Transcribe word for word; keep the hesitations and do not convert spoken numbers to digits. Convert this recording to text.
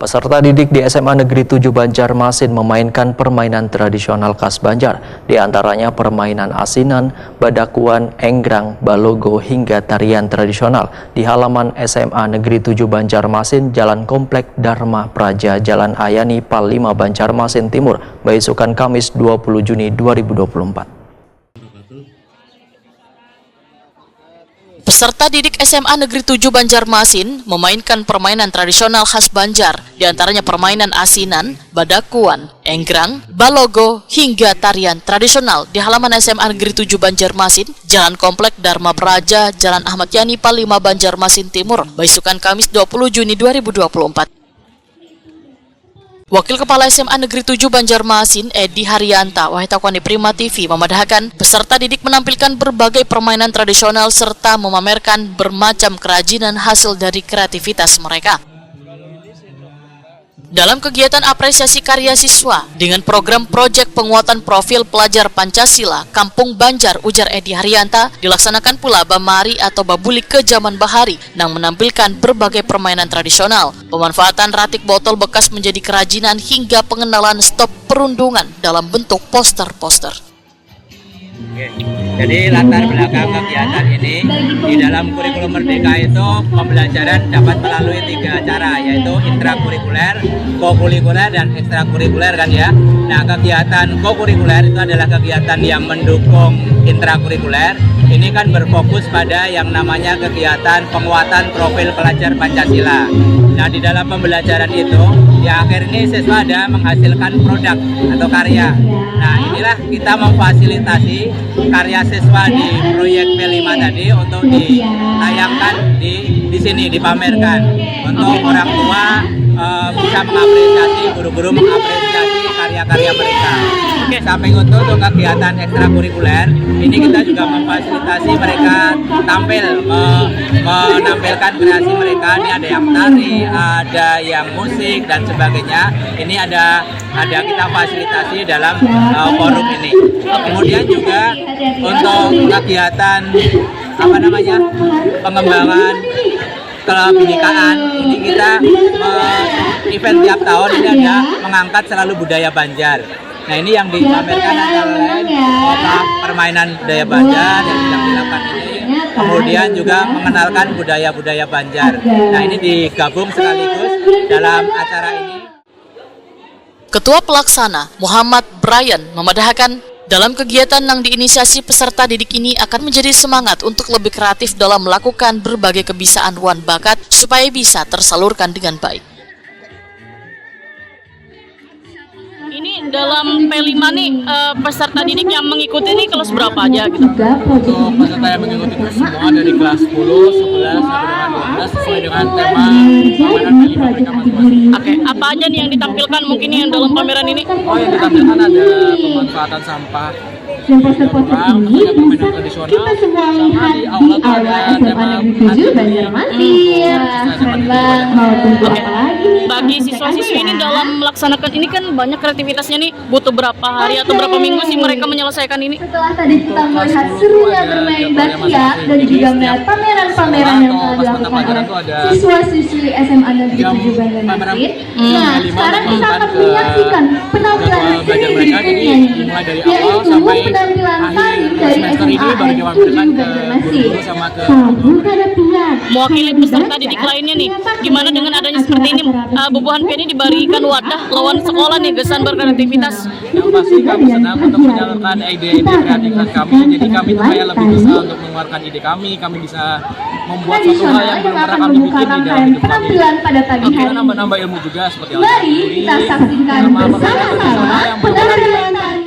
Peserta didik di S M A Negeri tujuh Banjarmasin memainkan permainan tradisional khas Banjar, di antaranya permainan asinan, badakuan, enggrang, balogo, hingga tarian tradisional di halaman S M A Negeri tujuh Banjarmasin, Jalan Komplek Dharma Praja, Jalan Ayani, Pal lima, Banjarmasin Timur, baisukan Kamis dua puluh Juni dua ribu dua puluh empat. Peserta didik S M A Negeri tujuh Banjarmasin memainkan permainan tradisional khas Banjar, di antaranya permainan asinan, badakuan, enggrang, balogo, hingga tarian tradisional di halaman S M A Negeri tujuh Banjarmasin, Jalan Komplek Dharma Praja, Jalan Ahmad Yani, Pal lima, Banjarmasin Timur, baisukan Kamis dua puluh Juni dua ribu dua puluh empat. Wakil Kepala S M A Negeri tujuh Banjarmasin, Edi Hariyanta, wahai takuan di Prima T V, memadahakan peserta didik menampilkan berbagai permainan tradisional serta memamerkan bermacam kerajinan hasil dari kreativitas mereka. Dalam kegiatan apresiasi karya siswa dengan program Projek Penguatan Profil Pelajar Pancasila Kampung Banjar, ujar Edi Hariyanta, dilaksanakan pula bamari atau babulik ke zaman bahari nang menampilkan berbagai permainan tradisional, pemanfaatan ratik botol bekas menjadi kerajinan, hingga pengenalan stop perundungan dalam bentuk poster-poster. Oke. Jadi latar belakang kegiatan ini, di dalam kurikulum merdeka itu pembelajaran dapat melalui tiga cara, yaitu intrakurikuler, kokurikuler, dan ekstrakurikuler kan ya. Nah, kegiatan kokurikuler itu adalah kegiatan yang mendukung intrakurikuler. Ini kan berfokus pada yang namanya kegiatan penguatan profil pelajar Pancasila. Nah, di dalam pembelajaran itu, di akhir ini siswa ada menghasilkan produk atau karya. Nah, inilah kita memfasilitasi karya siswa di proyek P lima tadi untuk ditayangkan di di sini, dipamerkan, untuk orang tua eh, bisa mengapresiasi, guru-guru mengapresiasi karya-karya mereka. Oke. Samping itu, untuk kegiatan ekstrakurikuler, ini kita juga memfasilitasi mereka tampil, me- menampilkan kreasi mereka. Ini ada yang tari, ada yang musik dan sebagainya. Ini ada ada kita fasilitasi dalam eh, forum ini. Kemudian juga untuk kegiatan apa namanya, pengembangan kebinekaan, ini kita eh, event tiap tahun ini ada mengangkat selalu budaya Banjar. Nah, ini yang dipamerkan antara lain apa, permainan budaya Banjar yang sedang dilakukan ini, kemudian juga mengenalkan budaya-budaya Banjar. Nah, ini digabung sekaligus dalam acara ini. Ketua Pelaksana, Muhammad Brian, memadahakan, dalam kegiatan nang diinisiasi peserta didik ini akan menjadi semangat untuk lebih kreatif dalam melakukan berbagai kebisaan wan bakat supaya bisa tersalurkan dengan baik. Ini dalam P lima nih, eh, peserta didik yang mengikuti nih kelas berapa aja gitu? Untuk peserta yang mengikuti itu semua dari kelas sepuluh, sebelas, sampai dengan dua belas, sesuai dengan tema pameran P lima mereka masing-masing. Oke, apa aja nih yang ditampilkan mungkin yang dalam pameran ini? Oh, yang ditampilkan ada pemanfaatan sampah, dan poster-poster ini bisa kita semua lihat di aula S M A Negeri tujuh Banjarmasin. Keren banget. Mau tunggu apa lagi nih? Bagi siswa-siswi ini dalam melaksanakan ini kan banyak kreativitasnya nih, butuh berapa hari atau berapa minggu sih mereka menyelesaikan ini? Setelah tadi kita melihat serunya bermain bakyak dan juga melihat pameran-pameran yang telah dilakukan oleh siswa-siswi S M A Negeri tujuh Banjarmasin, Nah, sekarang kita akan menyaksikan penampilan seni berikutnya nih, yaitu penampilan tari dari S M A Negeri tujuh Banjarmasin. Sabu kada pian. Mewakili peserta didik lainnya nih, gimana dengan adanya seperti ini, uh, bubuhan pian ini dibarikan wadah lawan sekolah nih, gasan berkreativitas. Yang pasti kami senang untuk menyalurkan ide-ide kreatif kami, jadi kami tuh kayak lebih bisa untuk mengeluarkan ide kami, kami bisa membuat satu hal yang belum pernah kami bikin di dalam hidup kami. Penampilan pada pagi hari ini. Nambah-nambah ilmu juga seperti yang Mari kita saksikan bersama-sama penampilan tari